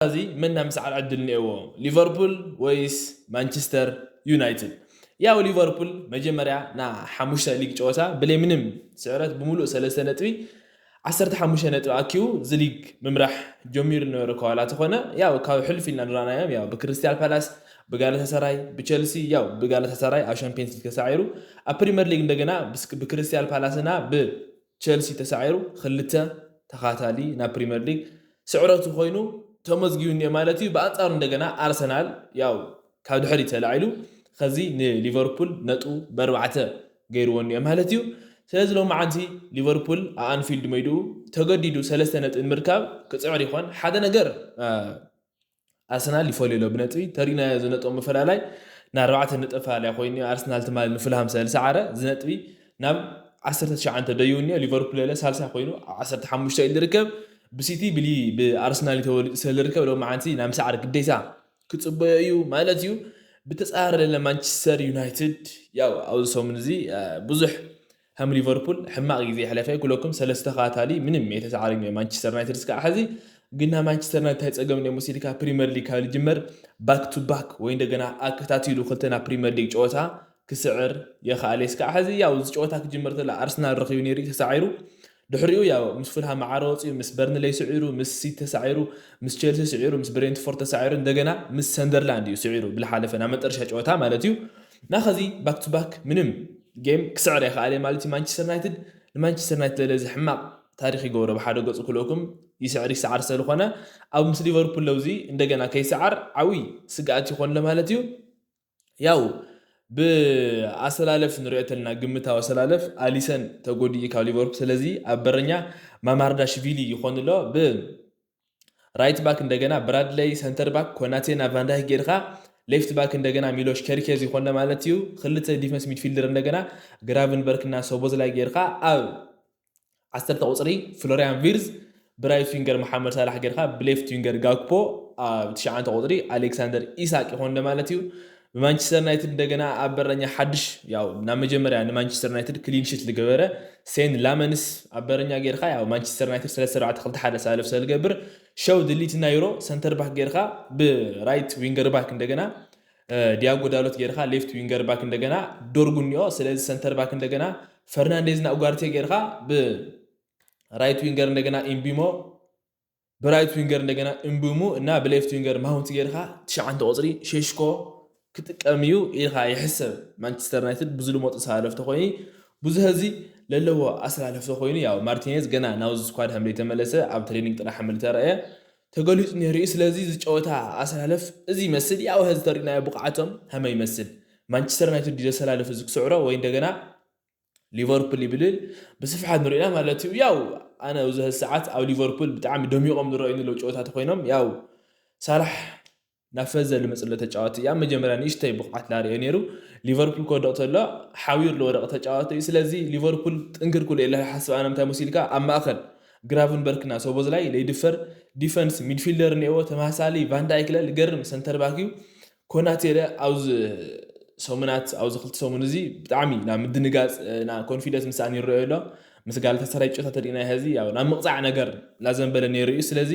እዚ መን ናይ ምስዓር ዕድል እኒኤዎ? ሊቨርፑል ወይስ ማንቸስተር ዩናይትድ? ያው ሊቨርፑል መጀመርያ ና ሓሙሽተ ሊግ ጨወታ ብለይ ምንም ስዕረት ብምሉእ ሰለስተ ነጥቢ ዓሰርተ ሓሙሽተ ነጥቢ ኣኪቡ እዚ ሊግ ምምራሕ ጀሚሩ ነበረ። ከዋላ ተኾነ ያው ካብ ሕልፍ ኢልና ንራናዮም ያው ብክርስቲያል ፓላስ፣ ብጋላታሳራይ፣ ብቸልሲ፣ ያው ብጋላታሳራይ ኣብ ሻምፒየንስ ሊግ ተሳዒሩ፣ ኣብ ፕሪምየር ሊግ እንደገና ብክርስቲያል ፓላስና ብቸልሲ ተሳዒሩ ክልተ ተኻታሊ ናብ ፕሪምየር ሊግ ስዕረቱ ኮይኑ ተመዝጊቡ እኒኦ ማለት እዩ። ብኣንፃሩ እንደገና ኣርሰናል ያው ካብ ድሕሪ ተላዒሉ ከዚ ንሊቨርፑል ነጥቡ ብኣርባዕተ ገይርዎ እኒኦ ማለት እዩ። ስለዚ ሎማዓንቲ ሊቨርፑል ኣንፊልድ መይድኡ ተገዲዱ ሰለስተ ነጥቢ ንምርካብ ክፅዕር ይኾን ሓደ ነገር ኣርሰናል ይፈልዮ ኣሎ ብነጥቢ ተሪናዮ ዝነጥቦም ምፈላላይ ንኣርባዕተ ነጥቢ ፈላላይ ኮይኑ ኣርሰናል ትማሊ ንፍልሃም ስለ ዝሰዓረ እዚ ነጥቢ ናብ ዓሰርተ ትሽዓተ ደይቡ እኒኦ። ሊቨርፑል ለ ሳልሳይ ኮይኑ ኣብ ዓሰርተ ሓሙሽተ እዩ ዝርከብ። ብሲቲ ብሊ ብኣርሰናል ተወሊጡ ስለ ዝርከብ ሎማዓንቲ ናብ ምስዓር ግዴታ ክፅበዮ እዩ ማለት እዩ። ብተፃረረ ለማንቸስተር ዩናይትድ ያው ኣብዚ ሰሙን እዚ ብዙሕ ከም ሊቨርፑል ሕማቕ ግዜ የሕለፈ ክብለኩም ሰለስተ ተኸታታሊ ምንም የተሳዕረ ማንቸስተር ዩናይትድ እስካዕ ሕዚ ግን ናይ ማንቸስተር ዩናይትድ እንታይ ፀገም እኒኦ መሲልካ ፕሪምየር ሊግ ካብ ዝጅመር ባክ ቱ ባክ ወይ እንደገና ኣከታቲሉ ክልተ ናብ ፕሪምየር ሊግ ጨወታ ክስዕር የኽኣለ እስካዕ ሕዚ ያው እዚ ጨወታ ክጅመር ተሎ ኣርሰናል ረኺቡ ነይሩ ተሳዒሩ ድሕሪኡ ያው ምስ ፍልሃም መዓረ ወፂኡ ምስ በርንሌይ ስዒሩ ምስ ሲቲ ተሳዒሩ ምስ ቸልሲ ስዒሩ ምስ ብሬንትፎርድ ተሳዒሩ እንደገና ምስ ሰንደርላንድ እዩ ስዒሩ ብልሓለፈ ናብ መጠረሻ ጨወታ ማለት እዩ እና ከዚ ባክ ቱ ባክ ምንም ጌም ክስዕር የኽኣለ ማለት እዩ ማንቸስተር ዩናይትድ ንማንቸስተር ዩናይትድ ለለ እዚ ሕማቕ ታሪክ ይገብሮ ብሓደ ገፁ ክልእኩም ይስዕር ይሰዓር ስለዝኾነ ኣብ ምስ ሊቨርፑል ለውዚ እንደገና ከይሰዓር ዓብይ ስግኣት ይኾንለ ማለት እዩ ያው ብኣሰላለፍ ንሪኦ ተለና ግምታዊ ኣሰላለፍ ኣሊሰን ተጎዲኡ ካብ ሊቨርፑል ስለዚ ኣብ በረኛ ማማርዳሽቪሊ ይኾን ኣሎ ብ ራይት ባክ እንደገና ብራድለይ ሰንተር ባክ ኮናቴ ናብ ቫንዳይክ ጌርካ ሌፍት ባክ እንደገና ሚሎሽ ኬርኬዝ ይኾንለ ማለት እዩ ክልተ ዲፈንስ ሚድፊልደር እንደገና ግራቨንበርክ እና ሶቦዝላይ ጌርካ ኣብ ዓሰርተ ቁፅሪ ፍሎሪያን ቪርዝ ብራይት ዊንገር መሓመድ ሳላሕ ጌርካ ብሌፍት ዊንገር ጋክፖ ኣብ ትሽዓተ ቁፅሪ ኣሌክሳንደር ኢሳቅ ይኾንለ ማለት እዩ ብማንቸስተር ዩናይትድ እንደገና ኣብ በረኛ ሓድሽ ያው ናብ መጀመርያ ንማንቸስተር ዩናይትድ ክሊንሽት ዝገበረ ሴን ላመንስ ኣብ በረኛ ጌርካ ያው ማንቸስተር ዩናይትድ ሰለስተ ኣርባዕተ ክልተ ሓደ ሳለፍ ሰልገብር ሸው ድሊት ናይሮ ሰንተር ባክ ጌርካ ብራይት ዊንገር ባክ እንደገና ዲያጎ ዳሎት ጌርካ ሌፍት ዊንገር ባክ እንደገና ዶርጉ እኒኦ ስለዚ ሰንተር ባክ እንደገና ፈርናንዴዝ ና ኡጋርቴ ጌርካ ብራይት ዊንገር እንደገና ኢምቢሞ ብራይት ዊንገር እንደገና እምብሙ እና ብሌፍት ዊንገር ማውንት ጌርካ ትሽዓንተ ቁፅሪ ሼሽኮ ክጥቀም እዩ ኢልካ ይሕሰብ። ማንቸስተር ዩናይትድ ብዝልሞ ተሰላለፍቲ ኮይኑ ብዙ ህዚ ለለዎ ኣሰላለፍቲ ኮይኑ ያው ማርቲኔዝ ገና ናብዚ ስኳድ ከም ዘይተመለሰ ኣብ ትሬኒንግ ጥራሕ ከም ዝተረእየ ተገሊፁ ነይሩ እዩ። ስለዚ ዝጨወታ ኣሰላለፍ እዚ ይመስል ያው ህዚ ተሪእናዮ ብቕዓቶም ከመይ ይመስል ማንቸስተር ዩናይትድ ድዩ ዘሰላለፍ እዚ ክስዕሮ ወይ እንደገና ሊቨርፑል ይብል ብስፍሓት ንሪእና ማለት እዩ። ያው ኣነ ኣብዚ ሰዓት ኣብ ሊቨርፑል ብጣዕሚ ደሚቖም ዝረኣዩ ዘለዉ ጨወታት ኮይኖም ያው ሳላሕ ናብ ፈዘ ልመፅሎ ተጫዋቲ እያ መጀመርያ ንእሽተይ ብቕዓት ላርእዮ ነይሩ ሊቨርፑል ክወደቕ ተሎ ሓዊር ዝወደቕ ተጫዋቲ እዩ። ስለዚ ሊቨርፑል ጥንክር ክሉ የለ ሓስብ ኣነ ምታይ መሲልካ ኣብ ማእኸል ግራቨንበርክና ሶቦዝላይ ለይድፈር ዲፈንስ ሚድፊልደር እኒኤዎ ተመሳሳሊ ቫንዳይክ ለ ልገርም ሰንተር ባክ እዩ። ኮናቴ ለ ኣብዚ ሰሙናት ኣብዚ ክልተ ሰሙን እዚ ብጣዕሚ ናብ ምድንጋፅ ና ኮንፊደንስ ምሳን ይረአዮ ኣሎ ምስ ጋላታሳራይ ጨወታ ተሪእና ሀዚ ያው ናብ ምቕፃዕ ነገር እናዘንበለ ነይሩ እዩ። ስለዚ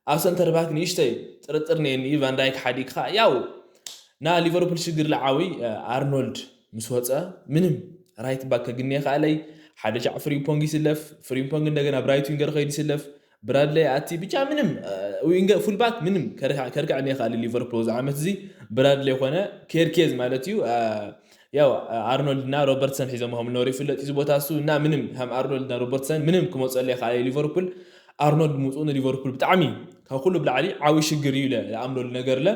ኣብ ሰንተር ባክ ንእሽተይ ጥርጥር ነየኒ እዩ ቫንዳይክ ሓዲግካ ያው ና ሊቨርፑል ሽግር ለዓዊ ኣርኖልድ ምስ ወፀ ምንም ራይት ባክ ከግኒ የኽኣለይ ሓደ ሻዕ ፍሪምፖንግ ይስለፍ ፍሪምፖንግ እንደገና ብራይት ዊንገር ከይድ ይስለፍ ብራድለይ ኣቲ ብቻ ምንም ዊንገር ፉልባክ ምንም ከርክዕ ንየኽኣለ ሊቨርፑል እዚ ዓመት እዚ ብራድለይ ኮነ ኬርኬዝ ማለት እዩ ያው ኣርኖልድ እና ሮበርትሰን ሒዞም ከም ነበሩ ይፍለጥ እዚ ቦታ እሱ እና ምንም ከም ኣርኖልድ እና ሮበርትሰን ምንም ክመፀሉ ይኽኣለ ሊቨርፑል ኣርኖልድ ምፅኡ ንሊቨርፑል ብጣዕሚ ካብ ኩሉ ብላዕሊ ዓብይ ሽግር እዩ ለኣምነሉ ነገር ለ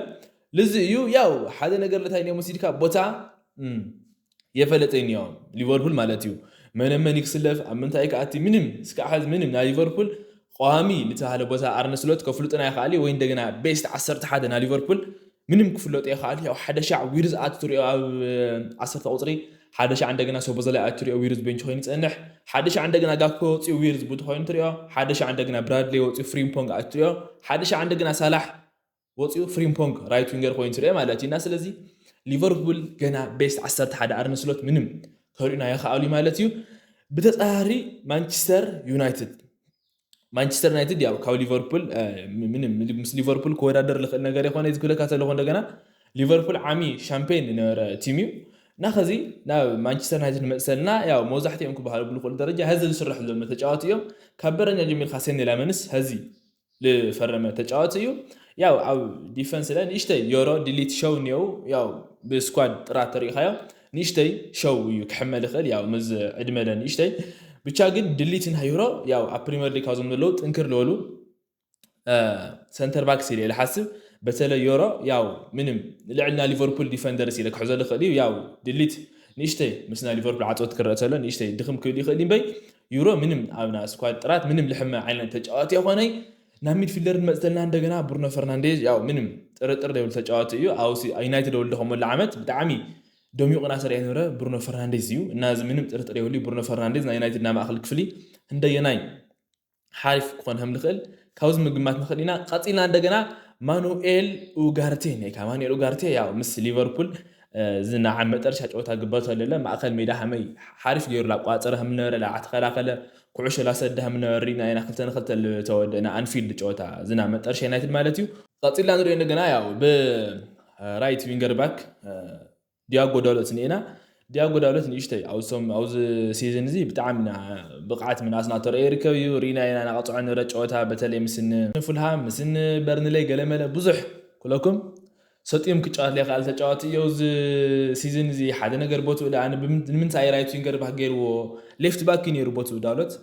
ልዚ እዩ ያው ሓደ ነገር ለታይ ነ ወሲድካ ቦታ የፈለጠ እኒኦ ሊቨርፑል ማለት እዩ መነመን ይክስለፍ ኣብ ምንታይ ክኣቲ ምንም እስካዕ ሐዚ ምንም ናይ ሊቨርፑል ቀዋሚ ልተባሃለ ቦታ ኣርነ ስሎት ከፍልጡና ይኽኣል ወይ እንደገና ቤስት ዓሰርተ ሓደ ናይ ሊቨርፑል ምንም ክፍለጡ ይኽኣል ያው ሓደ ሻዕ ዊርዝ ኣት ትሪኦ ኣብ ዓሰርተ ቁፅሪ ሓደ ሻዕ እንደገና ሶቦዘላይ ኣት ትሪኦ ዊርዝ ቤንች ኮይኑ ይፀንሕ ሓደ ሻዕ እንደገና ጋክፖ ወፂኡ ዊርዝ ቡት ኮይኑ ትሪኦ ሓደ ሻዕ እንደገና ብራድሌ ወፂኡ ፍሪምፖንግ ኣት ትሪኦ ሓደ ሻዕ እንደገና ሳላሕ ወፂኡ ፍሪምፖንግ ራይት ዊንገር ኮይኑ ትሪኦ ማለት እዩ እና ስለዚ ሊቨርፑል ገና ቤስት ዓሰርተ ሓደ ኣርነ ስሎት ምንም ከሪኡና ይኽኣሉ ማለት እዩ ብተፃራሪ ማንቸስተር ዩናይትድ ማንቸስተር ዩናይትድ ያው ካብ ሊቨርፑል ምንም ምስ ሊቨርፑል ክወዳደር ዝኽእል ነገር ይኮነ ዝክለካ ተለኹ። እንደገና ሊቨርፑል ዓሚ ሻምፒዮን ዝነበረ ቲም እዩ። እና ከዚ ናብ ማንቸስተር ዩናይትድ ንመፅሰልና ያው መብዛሕትኦም ክበሃሉ ብልክእሉ ደረጃ ሀዚ ዝስራሕ ዘሎ ተጫዋቲ እዮም። ካብ በረኛ ጀሚርካ ሴኒ ላመንስ ሀዚ ዝፈረመ ተጫዋቲ እዩ። ያው ኣብ ዲፈንስ ለ ንእሽተይ ዮሮ ድሊት ሸው እኒው ያው ብስኳድ ጥራት ተሪኢኻዮ ንእሽተይ ሸው እዩ ክሕመል ይኽእል ያው ምስ ዕድመ ለ ንእሽተይ። ብቻ ግን ድሊት ናይ ዮሮ ያው ኣብ ፕሪሚየር ሊግ ካብዞም ዘለዉ ጥንክር ዝበሉ ሰንተር ባክስ ኢለ ዝሓስብ። በተለይ ዮሮ ያው ምንም ልዕልና ሊቨርፑል ዲፈንደርስ ኢለ ክሕዞ ዝኽእል እዩ። ያው ድሊት ንእሽተይ ምስና ሊቨርፑል ዓፀወት ክረአ ተሎ ንእሽተይ ድኽም ክብል ይኽእል እምበይ ዩሮ ምንም ኣብና ስኳድ ጥራት ምንም ልሕመ ዓይነት ተጫዋቲ የኾነይ። ናብ ሚድፊልደር ንመፅተልና እንደገና ብሩኖ ፈርናንዴዝ ያው ምንም ጥርጥር ዘይብሉ ተጫዋቲ እዩ። ኣብ ዩናይትድ ወልደ ከመሉ ዓመት ብጣዕሚ ደሚቑና ሰሪያ ነበረ ብሩኖ ፈርናንዴዝ እዩ። እና እዚ ምንም ጥርጥር የብሉ ብሩኖ ፈርናንዴዝ ናይ ዩናይትድ ናይ ማእኸል ክፍሊ እንደየናይ ሓሪፍ ክኾን ከም ዝኽእል ካብዚ ምግማት ንኽእል ኢና። ቀፂልና እንደገና ማኑኤል ኡጋርቴ ነካ ማኑኤል ኡጋርቴ ያው ምስ ሊቨርፑል ዝናዓም መጠረሻ ጨወታ ግበቶ ኣለለ ማእከል ሜዳ ሃመይ ሓሪፍ ገይሩ ላቋፀረ ከም ነበረ ላዓ ተኸላኸለ ኩዕሾ ላሰደ ከም ነበረ ርኢና ኢና። ክልተ ንክልተ ዝተወደእና ኣንፊልድ ጨወታ ዝና መጠረሻ ዩናይትድ ማለት እዩ። ቀፂልና ንሪኦ እንደገና ያው ብራይት ዊንገር ባክ ዲያጎ ዳሎት ንኤና ዲያጎ ዳሎት ንእሽተይ ኣብዚ ሲዝን እዚ ብጣዕሚ ብቕዓት ምንኣስ ናተረአ ይርከብ እዩ። ርኢና ኢና ናቐፅዖ ንረ ጨወታ በተለይ ምስን ፉልሃም ምስን በርንለይ ገለመለ ብዙሕ ኩለኩም ሰጢኦም ክጫወት ለይክኣል ተጫዋቲ እዮ እዚ ሲዝን እዚ ሓደ ነገር ቦትኡ ዳ ንምንታይ ራይት ዊንገር ባክ ገይርዎ ሌፍት ባክ እዩ ነይሩ ቦትኡ ዳሎት።